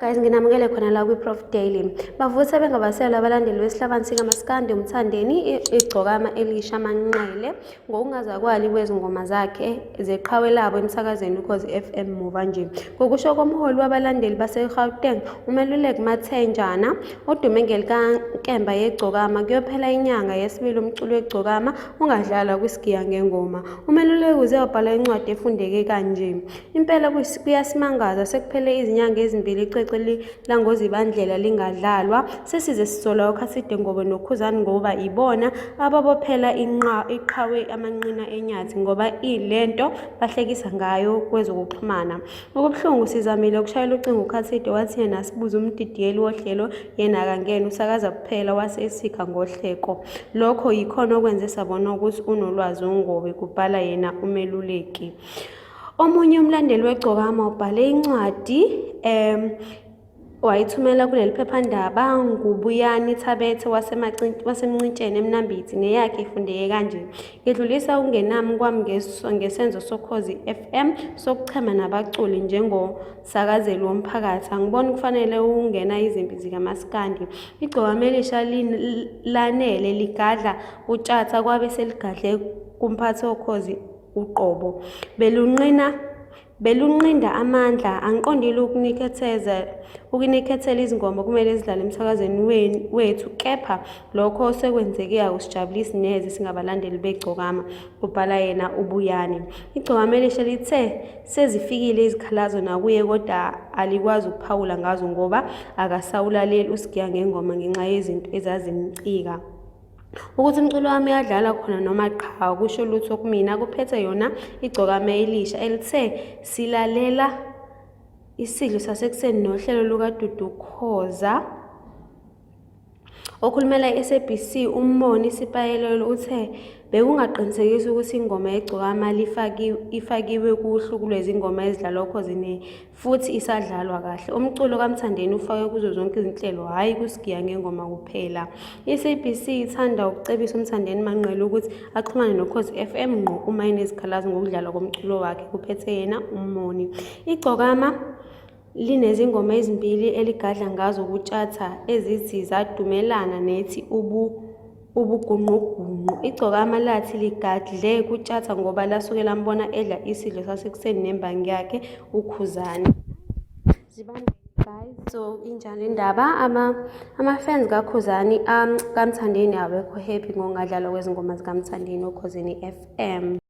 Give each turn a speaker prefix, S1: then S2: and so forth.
S1: Guys, nginamukele khona la kwi-Prof Daily. Bavutha bengabaselwa abalandeli besihlabani sikaMaskandi uMthandeni Igcokama Elisha Manqele ngokungazakwali kwezingoma zakhe zeqhawe labo emsakazweni Ukhozi FM muva nje. Ngokusho komholi wabalandeli baseGauteng uMeluleki Mathenjana odume ngelikaNkemba yeGcokama, kuyophela inyanga yesibili umculo weGcokama ungadlalwa kwisigiya ngengoma. UMeluleki uze wabhala incwadi efundeke kanje. Impela kuyasimangaza sekuphele izinyanga ezimbili icwecwe langoZibandlela lingadlalwa. Sesize sisola oKhathide Ngobe noKhuzani ngoba ibona ababophela iqhawe amanqina enyathi ngoba ilento bahlekisa ngayo kwezokuxhumana. Okubuhlungu sizamile ukushayela ucingo uKhathide wathi yena asibuze umdidiyeli wohlelo yena akangeni usakaza kuphela wase esikha ngohleko. Lokho yikhona okwenze sabona ukuthi unolwazi uNgobe, kubhala yena uMeluleki. Omunye umlandeli weGcokama ubhale incwadi wayithumela kuleli phephandaba nguBuyani Thabethe waseMncitsheni eMnambithi neyakhe ifundeke kanje. Ngidlulisa ukungenami kwami ngesenzo soKhozi FM sokuchema nabaculi njengomsakazeli womphakathi. Angiboni kufanele ukungena izimpi zikamaskandi. Igcokama elisha lanele ligadla uTshatha kwabe seligadle kumphathi woKhozi uqobo. Belunqina belunqinda amandla angiqondile ukunikhetheza ukunikhethela izingoma okumele zidlale emsakazweni wethu kepha lokho osekwenzeke akusijabulisi neze singabalandeli begcokama kubhala yena uBuyani. Igcokama elisha lithe sezifikile izikhalazo nakuye kodwa alikwazi ukuphawula ngazo ngoba akasawulaleli uSigiya ngengoma ngenxa yezinto ezazimcika. Ukuthi umculo wami uyadlala khona noma qha akusho lutho kumina, kuphethe yona Igcokama Elisha elithe silalela isidlo sasekuseni nohlelo lukaDudu Khoza. Okhulumela i-SABC uMmoni Sipayelelo uthe bekungaqinisekisi ukuthi ingoma yeGcokama ifakiwe kuhlu lwezingoma ezidlalwa oKhozini futhi isadlalwa kahle. Umculo kaMthandeni ufakwe kuzo zonke izinhlelo, hhayi kusigiya ngengoma kuphela. I-SABC ithanda ukucebisa uMthandeni Manqele ukuthi axhumane noKhozi FM ngqo uma enezikhalazo ngokudlalwa komculo wakhe, kuphethe yena uMmoni. Igcokama linezingoma ezimbili eligadla ngazo kuTshatha ezithi Zadumelana nethi Ubu Ubugunqugunqu. Igcokama lathi ligadle kuTshatha ngoba lasuke lambona edla isidlo sasekuseni nembangi yakhe uKhuzani. Zibambeni guys, so injalo indaba ama-fans kaKhuzani kaMthandeni awekho happy ngokungadlalwa kwezingoma zikaMthandeni oKhozini FM.